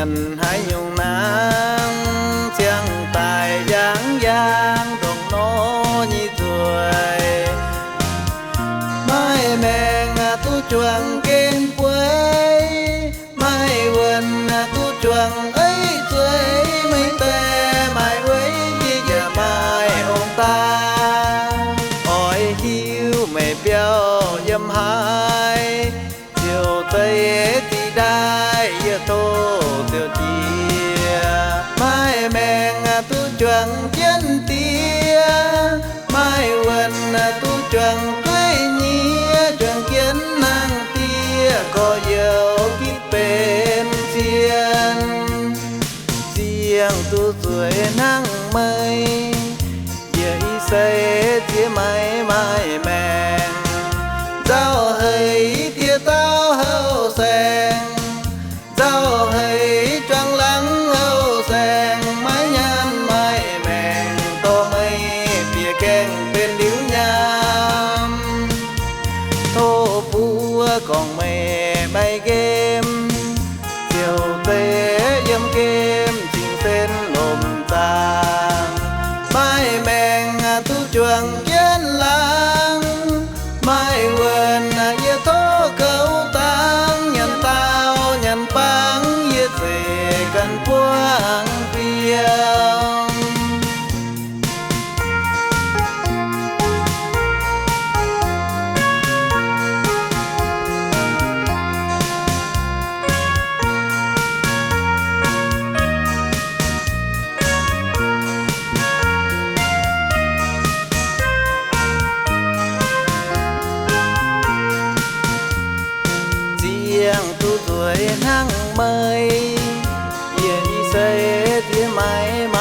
Nyanc haaix nyungc nangv, ziangh daaih yaangh yaangh ndongc nor nyei nzueic. Maaih maengc duqv juangc gen bueix, maaih wuonh duqv juangc eix zueiz. Meih daaih maaih weic yie yaac maaih ong-daa. Oix hiuv meih biauv yiem haaix, ziouc zeiz zinh ndaangc yie tov ziouc jiex. Maaih maengc duqv juangc jienv diex, maaih wuonh duqv juangc dueiv nyie, juangc jienv hnangv diex gorx-youz gitv benx zien. Ziangh duqv nzueic hnangv meih, yie ih seix ziex maiv maaih maengc. Nzauh heix diex dauh houh saeng, nzauh heix juangc laangz houh saeng, maiv nyaanh maaih maengc dorh meih bieqc gaengh benx liuz nyaam. Tov buov gorngv meih maiv nqemh, ziouc deix yiem nqemh cing-sen lomc zaangc. Maaih maengc duqv juangc jienv laangz, maaih wuonh yie tov goux dangv. Nyanc daauh nyanc bangc yie zeiz ganh buangh biauv. Ziangh duqv nzueic hnangv meih, yie ih seix ziex maiv